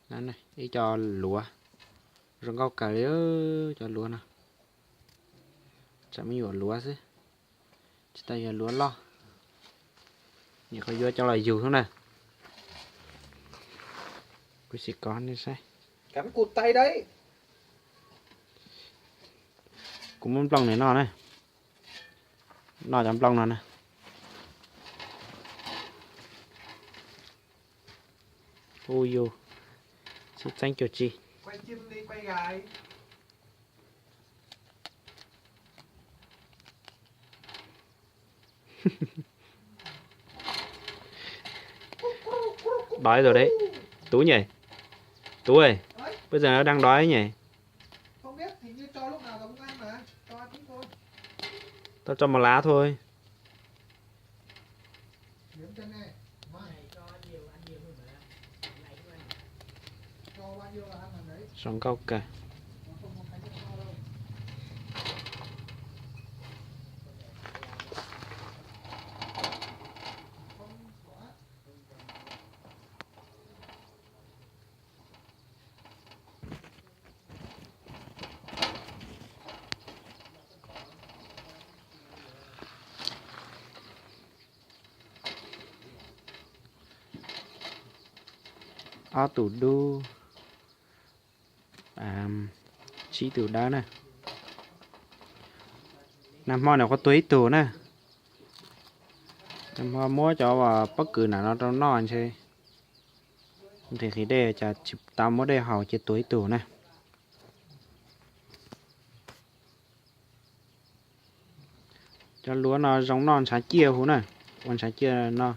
Ib co luav zoo nkauj kawg li, cov luav no. Tsam me nyuam luav xwb, tsis tau yog luav loj. Nyuam qhuav yuav cov los yug xwb na. Kuv sim kov nej saib. Kuv muab nplooj no noj na. Noj cov nplooj no na. Ub yus, sib txeeb cuag tsi. Đói rồi đấy. Tú nhỉ? Tú ơi, bây giờ nó đang đói nhỉ? Tao cho một lá thôi. Zoo nkauj kawg. Ob tug dub, tsib tug dawb na. Nag hmo nws qhuav tuag ib tug na. Nag hmo muab cov pob kws nram no rau noj ntshe nqhis nqhis dej cas tsis tau muab dej haus ces tuag ib tug na. Cov luav no zoo noj ntshav ciaj huv na, ua ntshav ciaj no.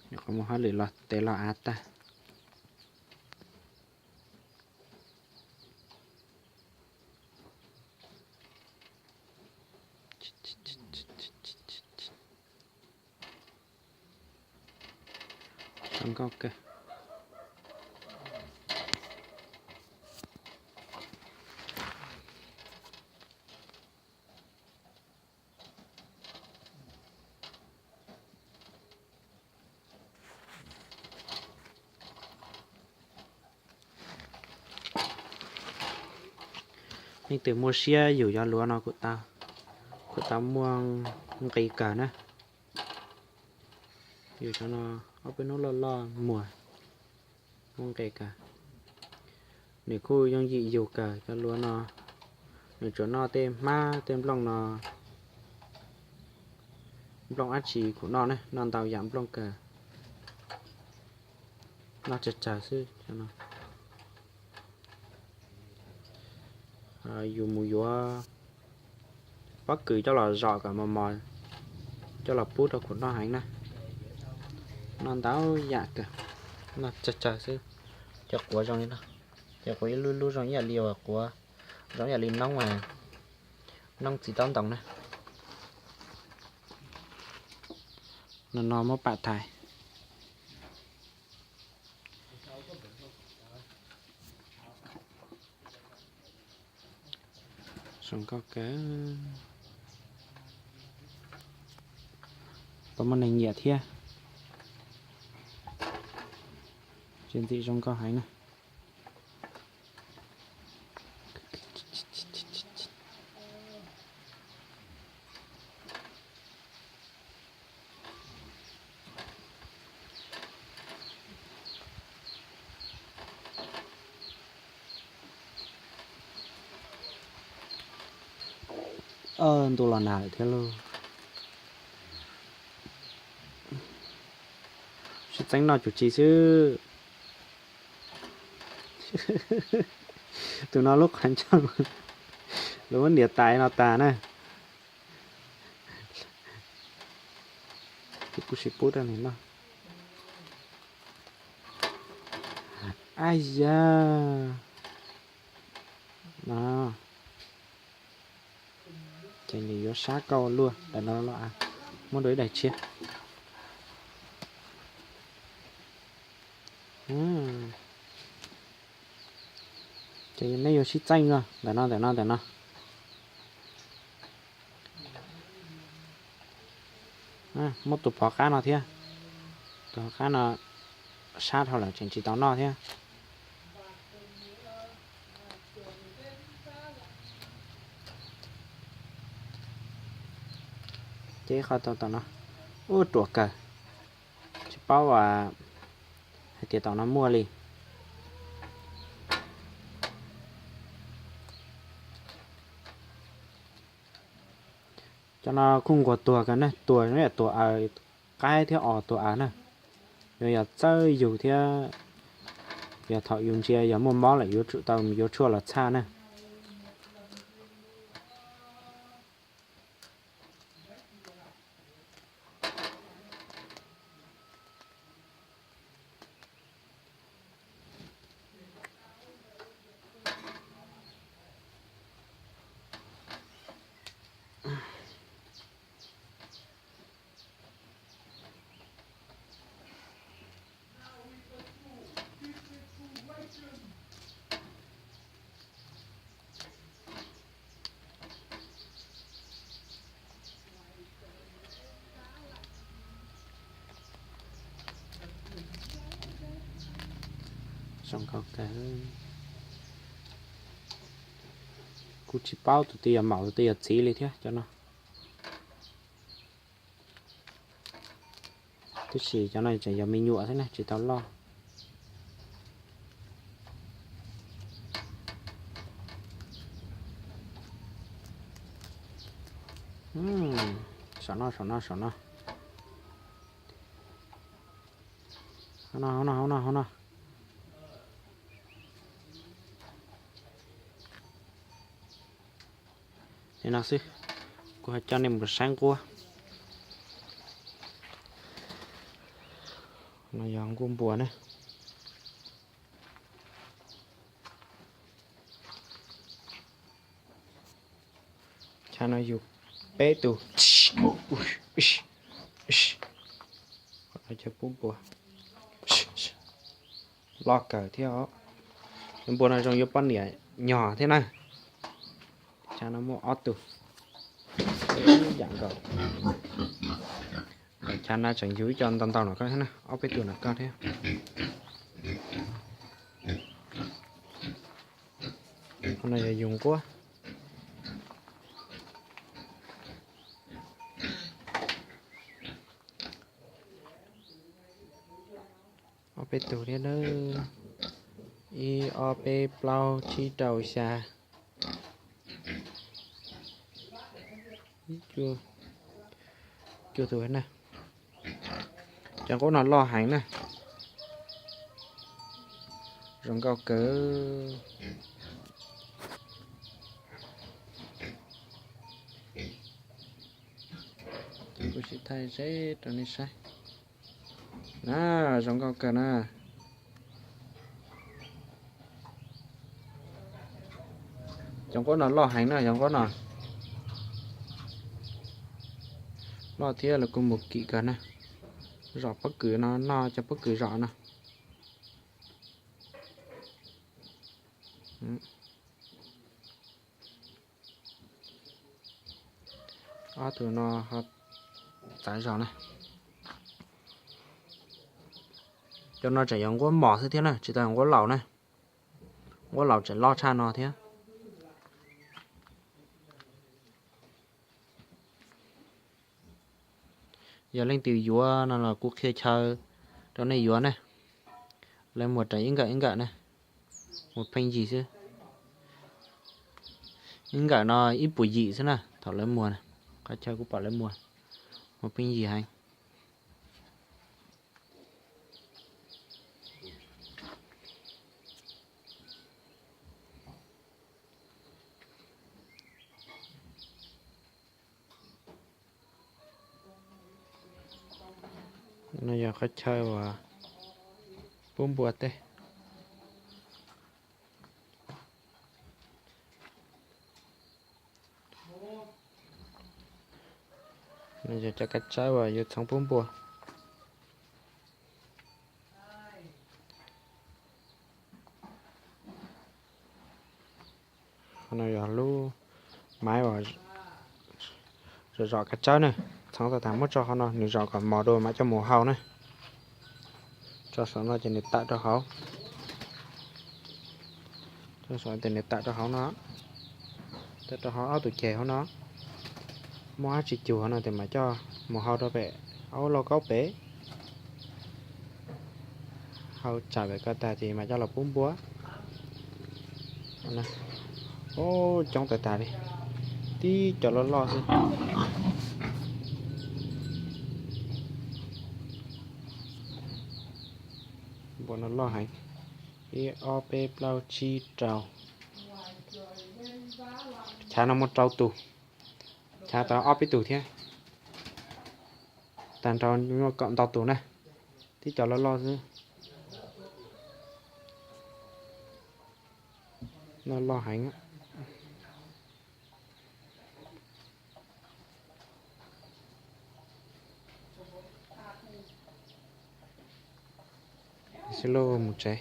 Nyuam qhuav muaj hauj lwm los tes los av tag. Zoo nkauj kawg. Leej twg muaj siab yug cov luav no kuj tau, kuj tau muaj nqi kawg na. Yug cov no ob peb hnub loj loj muag, muaj nqi kawg. Nws kuj yooj yim yug kawg cov luav no. Nws tsuas noj tej hmab tej nplooj no, nplooj dab tsi kuj noj na, noj ntau yam nplooj kawg. Noj tsawg tsawg xwb. Yus mus yuav pob kws coj los zom kom mos mos, coj los pub rau kuv noj heev na. Noj ntau yam kawg, noj tsawg tsawg xwb. Cov quav zoo li no, cov quav ib lub lub zoo ib yam li uas quav, zoo ib yam li noob, noob txiv taub ntoos na. No no muab pam thaiv. Zoo nkauj kawg. Puas muaj neeg nyiam thiab? Txiv ntxim zoo nkauj heev na. Ntuj los nag lawm thiab lauj. Sib txeeb noj cuv tsi xwb. Tus no lub qhov ncauj, lawv muab nias tais no tas na. Kuv sim pub rau nws noj. Aj ya, no ces nws yuav sab koj luaj. Daim no los muab dua ib daim tshiab. Ces nej yuav sib txeeb no, ntawm no, ntawm no, ntawm no. Muab tus phov qab no thiab. Tus phov qab no sab dhau lawm tseem tsis tau noj thiab. Ces qhov tau tom no, ub, ruam kawg, tsis paub hais tias tom no muaj li. Cov no kuj nquag tuag kawg na, tuag zoo li tuag aws qaib thiab os tuag aws na. Yuav yog txawj yug thiab, yog thaum yus ntsia yog muaj mob lawm yuav tsum tau yuav tshuaj los txhaj na. Zoo nkauj kawg. Kuj tsis paub tus twg yog maum tus twg yog txiv li thiab cov no. Tab sis cov no tseem yog me nyuam xwb na, tsis tau loj. Saum no, saum no, saum no. Hauv no, hauv no, hauv no, hauv no. Li no xwb, kuv ho coj nej mus saib nquab. No yog nquab npua na. Chav no yug peb tug. Chav pub npua loj kawg thiab os. Npua no zoo yuav poj niam nyog thiab na. Chav no muaj ob tug. Yam nkaus. Chav no tseem yug ib co ntau ntau no koj thiab na, ob peb tug no koj thiab. No yog yug nquab. Ob peb tug thiab na. Ib ob peb plaub tsib rau xya. Cuaj tug na. Cov nquab no loj heev na. Zoo nkauj kawg. Kuv sim thaij zeb rau nej saib. Na, zoo nkauj kawg na. Cov nquab no loj heev na, cov nquab no loj thiab lawv kuj mus kim kawg na. Zom pob kws no, noj cov pob kws zom no. Ob tug no ho txav zog na. Cov no tseem yog nquab mos xwb thiab na, tsis tau nquab laus na. Nquab laus tseem loj tshaj no thiab. Yog leej twg yuav no los kuv qhia chaw rau nej yuav na. Lawv muag raws ib nkawm ib nkawm na, muag pheej yig xwb. Ib nkawm no ib puas yim xwb na, thaum lawv muag, qhov chaw kuv pom lawv muag, muag pheej yig heev. No yog qhov chaw uas pub npua teb. No yog cov kav tsawb uas yuav txhoov pub npua. Qhov no yog lub maiv uas zom zom kav tsawb na, txhoov Hnov tas tas muab tso hauv no, nws zom kom mos dua mam coj mus hau na. Tso saum no ces nws tawm rau hauv. Tso saum ces nws tawm rau hauv no. Tawm rau hauv ob tug ceg hauv no. Muaj dab tsi cug hauv no ces mam coj mus hau rau pem aub lauj kaub pem. Hau tsam pem ko tag ces mam coj los pub npua. Ub, coob tas tas li. Tib co loj loj xwb. Npua no loj heev. Ib ob peb plaub tsib rau. Chav no muaj rau tus. Chav tau ob peb tug thiab. Tag nrho muaj kaum ntau tus na. Tib co loj loj xwb. No loj heev. Xwb lauj, mus tsev.